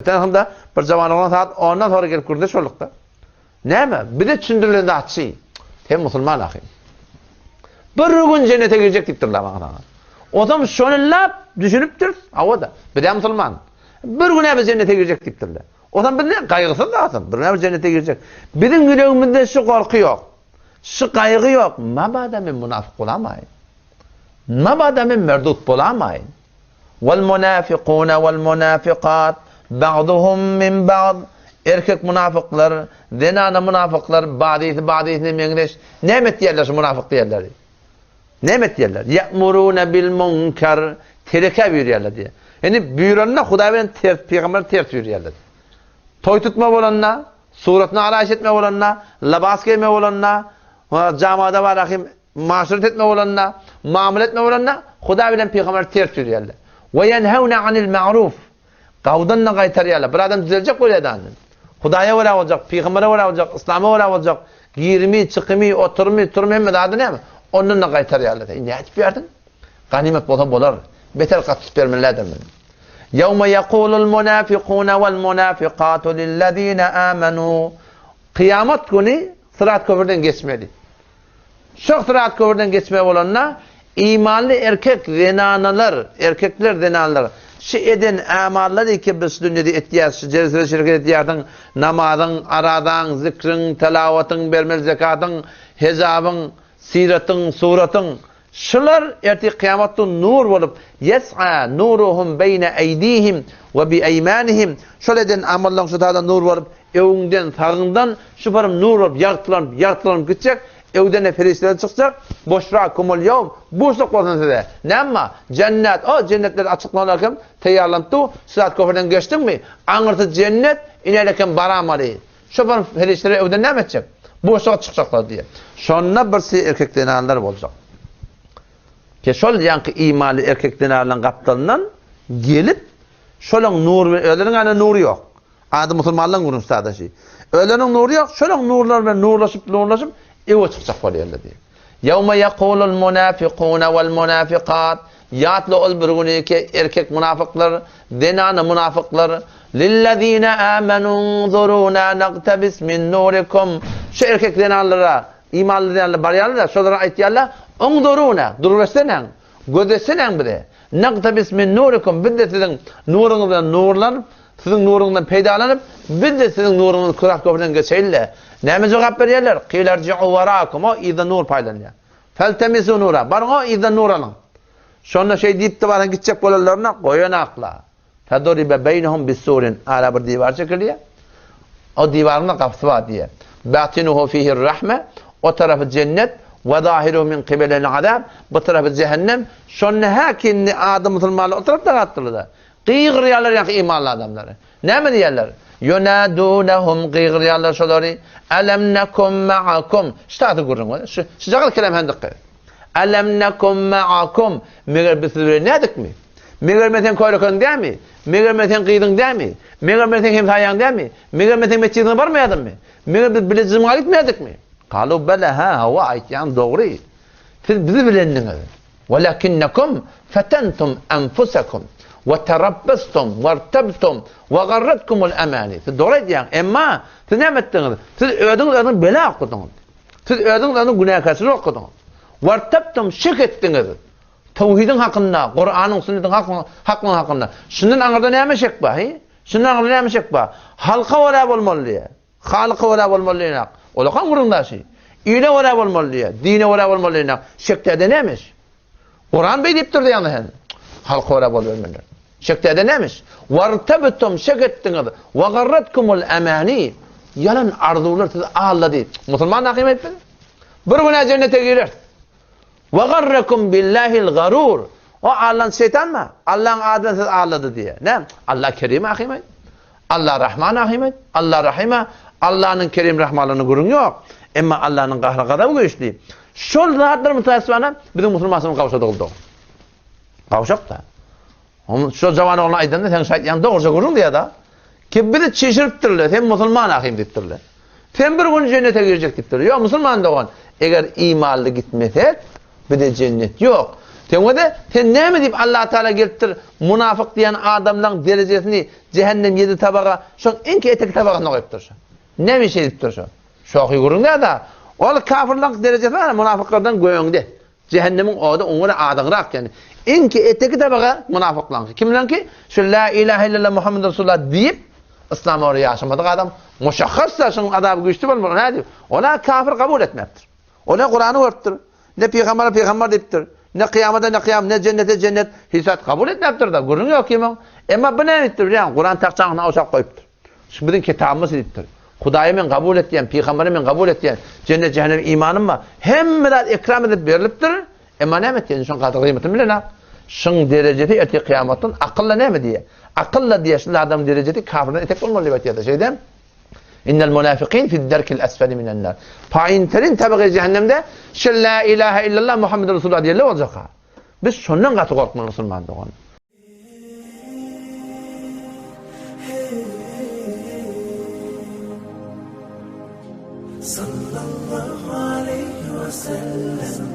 Öten hylda bir jawan oglan sagat ondan sonra gelip gürrüňdeş bolduk-da. Näme? Bize düşündirilen zatçy. Sen musulman ahym. Bir gün jennete girjek diýipdirler maňa saňa. Ozam şony lap düşünipdir. Hawa-da, biz-ä musulman. Bir gün-ä biz jennete girjek diýipdirler. Ozam biz ne gaýgysyz zatym. Bir gün-ä biz jennete girjek. Biziň ýüregimizde şu gorky ýok. Şu gaýgy ýok. Mabada men munafyk bolamaýyn. Mabada men merdut bolamaýyn. Wal munafikuna wal munafikat ba'duhum min ba'd Erkek munafyklar, zenana munafyklar bazysy bazysyna meňzeş. Näme etýärler şu munafyk diýenleri? Näme etýärler? Ya'muruna bil munkar terekä buýurýarlar diýýär. Indi buýranda Hudaý bilen ters, pygamber ters buýurýarlar. Toý tutma bolanda, suratyny araýyş etme bolanda, lybas geýme bolanda, jamada barahym Maşyrat etme bolanda, mamla etme bolanda, Hudaý bilen pygamber ters ýörýärler. We ýenhewne anil ma'ruf. Gawdan-da gaýtarýarlar. Bir adam düzeljek bolýar-da andan. Hudaýa görä boljak, pygambere görä boljak, yslama görä boljak, girimi, çykymy, oturymy, turumy hemme zady näme? Ondan-da gaýtarýarlar. Sen nädip ýörsiň? Ganymat bolsa bolar. Beter gatyşyp bermelidir men. Ýewme ýekulul munafikuna wal munafikatu lillezine amanu. Kyýamat güni Syrat köprüden geçmeli. Şo syrat köprüden geçmeli bolanda, imanly erkek zenanalar, erkekler zenanlar şu eden amallary ki biz şu dünýede etýäs, şu jelsede şirket etýärsiň, namazyň, arazaň, zikriň, telawatyň, bermeli zekatyň, hejabyň, syratyň, suratyň, Şular ertir kyýamat gün nur bolup, ýes'a nuruhum beýne eýdihim we bi eýmanihim, şol eden amallaryň şu taýdan nur bolup, öňüňden, sagyňdan şu param nur bolup ýagtylanyp, ýagtylanyp gitjek, öwden-de perişdeler çykjak, Boşrakumul ýewm, buşluk bolsun size! Nämma? Jennet, o jennetler açyklanar kim, teýýarlanyp dur, syrat köprüden geçdiňmi, aňyrsy jennet, inerlekem baramaly. Şo bir perişdeler öwden näme etjek? Boşluga çykjaklar diýýär. Şonda birsi erkek zenanlar boljak. Ke şol ýaňky imanly erkek zenanlaryň gapdalyndan gelip, şolaň nury bilen özleriniň ýanynda nury ýok. Ady musulmanlaryň gürrüňsi sadaşy. Özleriniň nury ýok, şolaň nurlary bilen nurlaşyp, nurlaşyp öwe çykjak bolýarlar diýýär. Ýewme ýekulul munafikune wal munafikat, Ýatla ol bir güni ki, erkek munafyklar, zenana munafyklar, Lillezine amenu unzuruna nagtabis min nurikum, Şu erkek zenanlara, imanly zenanlar barýarlar-da, şolara aýtýarlar, Unzuruna, duruberseneň, gözetseneň bize, nagtabis min nurikum, biz-de siziň nuruňyz bilen nurlanyp, Siziň nuruňyzdan peýdalanyp, biz-de siziň nuruňyzy kürat köprüden geçeýli-le. Näme jogap berýärler? Kilerji'u warakum, o yzda nur paýlanýar. Feltemisu nura, baryň o yzdan nur alyň. Şonda şeý diýip-de baryň gitjek bolanlaryna goýanakla. Feduribe beýnehum bissurin, ara bir diwar çekilýär. O diwaryň-da gapysy bar diýýär. Batinuhu fihir rahme, o tarapy jennet, we zahiruhu min kibelil azab, bu tarapy jähennem. Şonda häkindi ady musulmanlar o tarapda galypdyrlar-da. Gygyrýarlar ýaňky imanly adamlary. Näme diýýärler? Ýunadunahum gygyrýarlar şolary. Alam nakum ma'akum. Şu taýda gürrüň bar. Şu şujagaz kelam hem dykgat. Alam nakum ma'akum. Meger biz siz bilen nädikmi? Meger men seň körekeň dämi? Meger men seň gyzyň dämi? Meger men seň hemsaýaň dämi? Meger men seň metjidiňe barmaýardymmy? Meger biz bile juma gitmeýärdikmi? Kalu bela ha hawa aýtýaň dogry. Siz bizi bilendiňiz. Welakinnekum fetentum enfusekum we terabbestum wertebtum we garretkumul emani. Siz dogry aýdýaň, emma siz näme etdiňiz? Siz özüňiz özüňizi bela okudyňyz. Siz özüňiz özüňizi günäkärçilik okudyňyz. Wertebtum şek etdiňiz. Tawhidiň hakynda, Kuranyň, sünnetiň haklygy hakynda. Şundan aňyrda näme şek bar, he? Şundan aňyrda näme şek bar? Halka görä bolmaly diýýär. Halyka görä bolmaly diýenak. Olakan gürrüňdaşy. Ile görä bolmaly diýýär. Dine görä bolmaly diýenak. Şekdäde nämiş? Kuran beý diýip durdy ýaňy sen. Halka görä bolubermelidir. Şekdäde nämiş? Wartabtum şek etdiňiz. Wa garratkumul amani. Ýalan arzuwlar sizi aldady. Musulman hakymy aýtdy. Bir günä jennete girer. Wa garrakum billahil garur. O Allan şeýtanmy? Allaň ady bilen sizi aldady diýýär. Näme? Allah Kerim ahymy? Allah Rahman ahymy? Allah Rahima. Allanyň Kerim Rahmanlygyna gürrüň ýok. Emma Allanyň gahry gazaby güýçli. Şol zatlar mutasyfana biziň musulmançylygymyz gawşadygyldy. Gawşak-da. Şo jawan oglana aýdanda sen şaýtýaň dogruja gürrüň diýýär-da. Ki bizi çişiripdirler, sen musulman ahym diýipdirler. Sen bir gün jennete girjek diýipdir. Ýok, musulman dogan, eger imanly gitmesek, bize jennet ýok. Sen özi, sen näme diýip Allah Taala gelipdir, munafyk diýen adamlaň derejesini jähennem ýedi tabaga, şoň iňki eteki tabagynda goýupdyr şo. Näme iş edipdir şo? Şohy gürrüň däl-de. Ol kafirlaň derejesi bar, munafyklardan göňde. Jähennemiň ody oňa görä azyňrak ýani. Iňki eteki tabaga munafyklaňky. Kimleňki? Şu la ilahe illallah Muhammed Resulullah diýip, yslama görä ýaşamadyk adam, muşahhasda şonuň azaby güýçli bolmaly. Nädip? Ol-a kafir kabul etmepdir. O ne Kurany görüpdir, ne pygambere pygamber diýipdir, ne kyýamata ne kyýam, ne jennete jennet, hiç zat kabul etmepdir-de, gürrüň ýok kimiň. Emma bu näme etdir bilýäňmi? Kuran tagçaňyna awşap goýupdyr. Şu biziň kitabymyz diýipdir. Hudaýy men kabul etýän, pygamberi men kabul etýän, jennet jähennem imanym bar. Hemme zat ekram edilip berlipdir. Emma näme etýän? Şoň gadyr-gyýmatyny bilenok. Şoň derejesi ertir kyýamatdan akylla näme diýýär? Akylla diýýär, şul adamyň derejesi kafirden etek bolmaly diýip aýtýar-da, şeýdem? Innel munafikin fi'd-derkil esfeli minen-nar. Paýynterin tabgy jähennemde şu la ilahe illallah Muhammed Resulullah diýenler boljak-a. Biz şondan gaty gorkmaly musulman dogan. Sallallahu aleýhi we sellem.